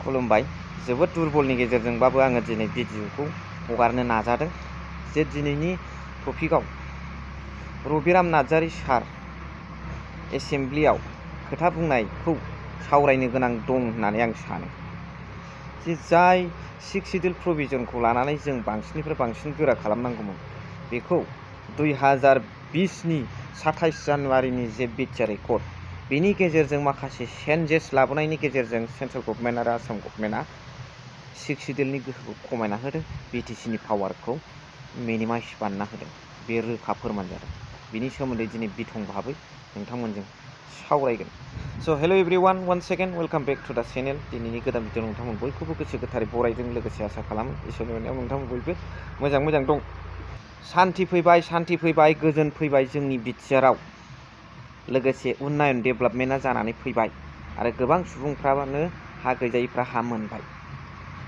खुलुमबाय जोबोद दुरबलनि गेजेरजोंबाबो आङो दिनै भिडिअखौ हगारनो नाजादों जे दिनैनि टपिकआव रबिराम नार्जारी सार एसेम्ब्लियाव खोथा बुंनायखौ सावरायनो गोनां दं होननानै आं सानो जे जाय 6 शिड्युल प्रभिजनखौ लानानै जों बांसिननिफ्राय बांसिन गोरा खालामनांगौमोन बेखौ 2020 नि 27 जानुवारिनि जे बिटिआर एकर्ड बेनि गेजेरजों माखासे चेन्जेस लाबोनायनि गेजेरजों सेन्ट्रेल गभर्नमेन्ट आरो आसाम गभर्नमेन्टआ 6 शिड्युलनि गोहोखौ खमायना होदों, बिटिसिनि पावारखौ मिनिमाइज बानायना होदों। बे रोखा फोरमान जादों। बिनि सोमोन्दै दिनै बिथं भाबै नोंथांमोनजों सावरायगोन। So' hello' everyone, one second welcome back to the channel. दिनैनि गोदान भिडिअ नोंथांमोन बयखौबो गोसो गोथारै बरायदों, लोगोसे आसा खालामो इसोरनि अननायाव नोंथांमोन बयबो मोजां दं। सान्थि फैबाय, गोजोन फैबाय जोंनि बिटिआरआव, लोगोसे उन्नयन डेभेलपमेन्टआ जानानै फैबाय आरो गोबां सुबुंफ्रानो हा गैजायिफ्रा हा मोनबाय।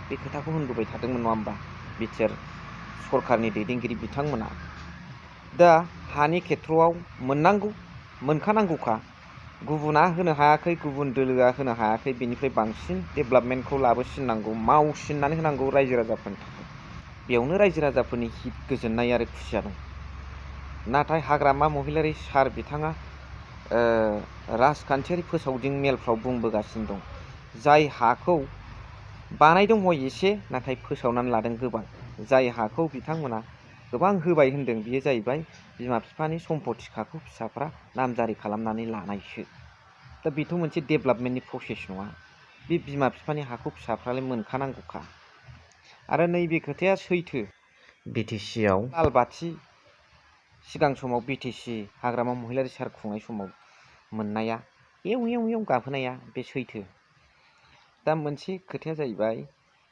बे खोथाखौ होनबोबाय थादोंमोन नङा होमबा बिटिआर सरकारनि दैदेनगिरि बिथांमोना। दा हानि खेथ्रआव मोनखानांगौखा, गुबुना होनो हायाखै, गुबुन दोलोआ होनो हायाखै, बेनिफ्राय बांसिन डेभेलपमेन्टखौ लाबोसिननांगौ, मावसिननानै होनांगौ रायजो राजाफोरनि थाखाय। बेयावनो रायजो राजाफोरनि हित, गोजोननाय आरो खुसिया दं। नाथाय हाग्रामा महिलारी सार बिथाङा राजखान्थियारि फोसावदिं मेलफ्राव बुंबोगासिनो दं, जाय हाखौ बानायदों हय एसे, नाथाय फोसावनानै लादों गोबां। जाय हाखौ बिथांमोना गोबां होबाय होनदों बेयो जाहैबाय बिमा बिफानि सम्पथिखाखौ फिसाफ्रा नामजारि खालामनानै लानायसो। दा बेथ' मोनसे डेभेलपमेन्टनि प्रसेस नङा। बे बिमा बिफानि हाखौ फिसाफ्रालाय मोनखानांगौखा। आरो नैबे खोथाया सैथो, बिटिसिआव लालबाथि सिगां समाव बिटिसि हाग्रामा महिलारी सार खुंनाय समाव मोननाया एव गाबहोनाया बे सैथो। दा मोनसे खोथाया जाहैबाय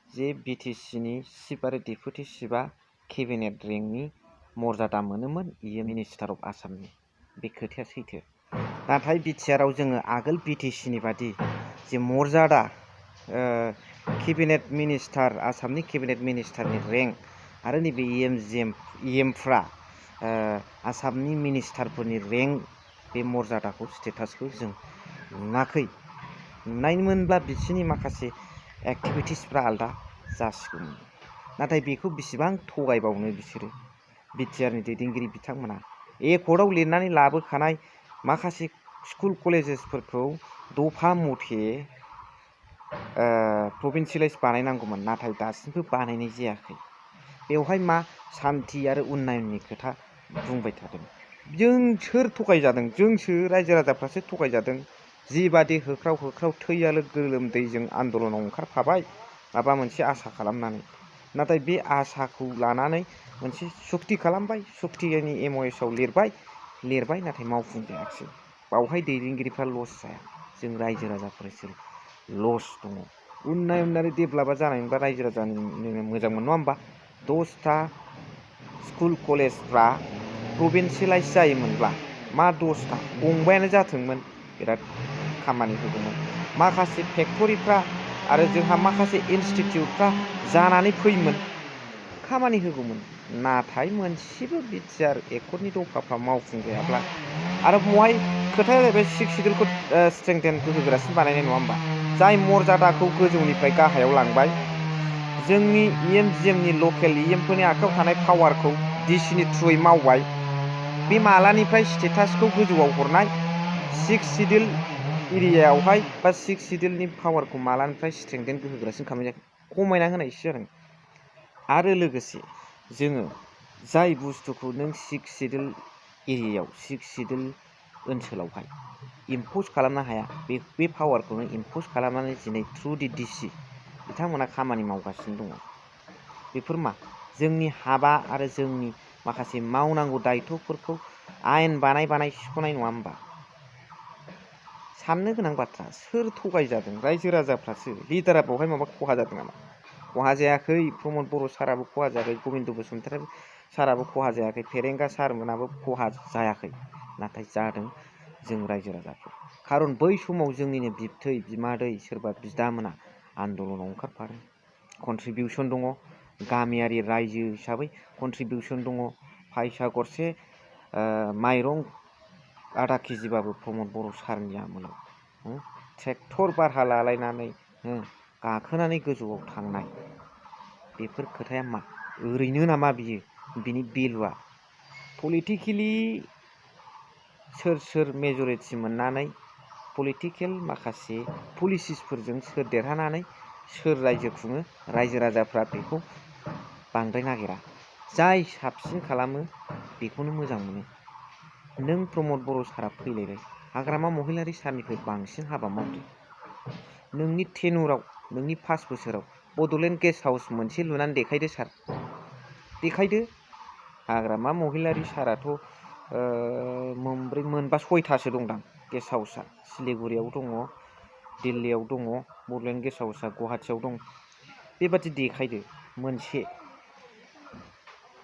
जे बिटिसिनि चिफ आरो डेपुटि चिफआ केबिनेट रेंकनि मर्यादा मोनोमोन, इयो मिनिस्टार अफ आसामनि। बे खोथाया सैथो। नाथाय बिटिआरआव जोङो आगोल बिटिसिनि बादि जे मर्यादा केबिनेट मिनिस्टार, आसामनि केबिनेट मिनिस्टारनि रेंक आरो नैबे इएमफ्रा आसामनि मिनिस्टारफोरनि रेंक, बे मर्यादाखौ स्टेटासखौ जों नुवाखै। नुनायमोनब्ला बिसोरनि माखासे एक्टिभिटिसफ्रा आलादा जासिगौमोन। नाथाय बेखौ बेसेबां थगायबावनो बिसोरो बिटिआरनि दैदेनगिरि बिथांमोना। एकर्डआव लिरनानै लाबोखानाय माखासे स्कुल कलेजेसफोरखौ दफा मथे प्रभिन्सियेलाइज बानायनांगौमोन, नाथाय दासिमबो बानायनाय जायाखै। बेवहाय मा सान्थि आरो उन्नयननि खोथा बुंबाय थादों। जों सोर थगायजादों? जोंसो रायजो राजाफ्रासो थगायजादों। जिबादि होख्राव थैयालो गोलोमदैजों आन्दलनाव ओंखारफाबाय माबा मोनसे आसा खालामनानै। नाथाय बे आसाखौ लानानै मोनसे सुक्ति खालामबाय, सुक्तिनि MOSआव लिरबाय, नाथाय मावफुंजायाखिसै। बावहाय दैदेनगिरिफ्रा लस जाया, जों रायजो राजाफोरसो लस दङ। उन्नयन आरो डेभेलपआ जानायमोनबा रायजो राजानि मोजांमोन नङा होमबा? 10टा स्कुल कलेजफ्रा प्रभिन्सियेलाइज जायोमोनब्ला मा 10टा, गंबायानो जाथोंमोन, बिराद खामानि होगौमोन। माखासे फेक्टरिफ्रा आरो जोंहा माखासे इनस्टिटिउटफ्रा जानानै फैयोमोन, खामानि होगौमोन। नाथाय मोनसेबो बिटिआर एकर्डनि दफाफ्रा मावफुंजायाब्ला, आरो बहाय खोथाया जाहैबाय 6 शिड्युलखौ स्ट्रेंथेन, गोहोगोरासिन बानायनाय नङा होमबा? जाय मर्यादाखौ गोजौनिफ्राय गाहायाव लांबाय, जोंनि इएमजिएमनि लकेल इएमफोरनि आखायाव थानाय पावारखौ डिसिनि थ्रुयै मावबाय। बे मालानिफ्राय स्टेटासखौ गोजौआव हरनाय, 6 शिड्युल एरियायावहाय बा 6 शिड्युलनि पावारखौ मालानिफ्राय स्ट्रेंथेन, गोहोगोरासिन खालामनाय जाखो? खमायना होनायसो जादों। आरो लोगोसे जोङो जाय बुस्थुखौ नों 6 शिड्युल एरियायाव, 6 शिड्युल ओनसोलावहाय इम्प'ज खालामनो हाया, बे पावारखौनो इम्प'ज खालामनानै दिनै थ्रु दि डिसि बिथांमोना खामानि मावगासिनो दङ। बेफोर मा? जोंनि हाबा आरो जोंनि माखासे मावनांगौ दायथ'फोरखौ आयेन बानाय सिख'नाय नङा होमबा? साननो गोनां बाथ्रा, सोर थगायजादों? रायजो राजाफ्रासो। लिडारा बेवहाय माबा खहा जादों नामा? खहा जायाखै। प्रमद बर' साराबो खहा जायाखै, गबिन्द बसुमतारी साराबो खहा जायाखै, फेरेंगा सारमोनाबो खहा जायाखै। नाथाय जादों जों रायजो राजाफोर। खारन बै समाव जोंनिनो बिबथै बिमादै सोरबा बिदामोना आन्दलनाव ओंखारफादों। कन्ट्रिबिउसन दङ, गामियारि रायजो हिसाबै कन्ट्रिबिउसन दङ। फैसा गरसे माइरं आधा केजिबाबो प्रमद बर' सारनि आमोलाव ट्रेक्टर भारा लालायनानै गाखोनानै गोजौआव थांनाय बेफोर खोथाया मा ओरैनो नामा बियो बिनि भेलुआ पलिटिकेलि सोर सोर मेजरिटि मोननानै पलिटिकेल माखासे पलिसिसफोरजों सोर देरहानानै सोर रायजो खुङो रायजो राजाफ्रा बेखौ बांद्राय नागिरा जाय साबसिन खालामो बेखौनो मोजां मोनो नों प्रमद बर' सारा फैलायबाय हाग्रामा महिलारि सारनिफ्राय बांसिन हाबा मावदो नोंनि टेनुराव नोंनि 5 बोसोराव बड'लेण्ड गेस्ट हाउस मोनसे लुनानै देखायदो सार देखायदो हाग्रामा महिलारि साराथ' मोनबा 6थासो दंदां गेस्ट हाउसआ सिलिगुरियाव दङ दिल्लीयाव दङ बड'लेण्ड गेस्ट हाउसआ गुवाहाटियाव दं बेबादि देखायदो मोनसे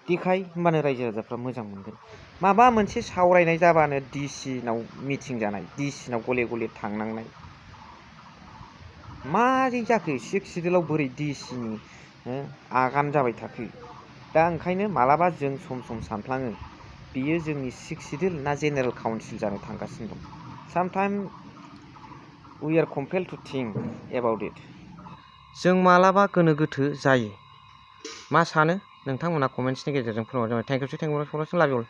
देखाय होमबानो रायजो राजाफ्रा मोजां मोनगोन माबा मोनसे सावरायनाय जाबानो डिसिनाव मिटिं जानाय डिसिनाव गले गले थांनांनाय मारै जाखो 6 सिडिउलाव बोरै डिसिनि आगान जाबाय थाखो दा ओंखायनो मालाबा जों सम सम सानफ्लाङो बियो जोंनि 6 सिडिउल ना जेनेरेल काउन्सिल जानो थांगासिनो दं sometime we are compelled to think about it जों मालाबा गोनो गोथो जायो मा सानो नोंथांमोना कमेन्ट्सनि गेजेरजों फोरमायबानो जाबाय थेंक इउ लाभ इउ अल